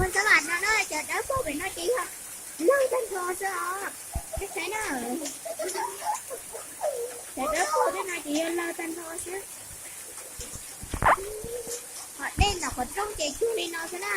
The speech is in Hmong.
Ua ntxhab vam no na, cov dawb paug pem no ces yog lawg tag nrho xwb os. Peb saib na, cov dawb paug tej no ces yog lawg tag nrho xwb. Qhov dej ntawm qhov rooj ces cuag li no xwb na.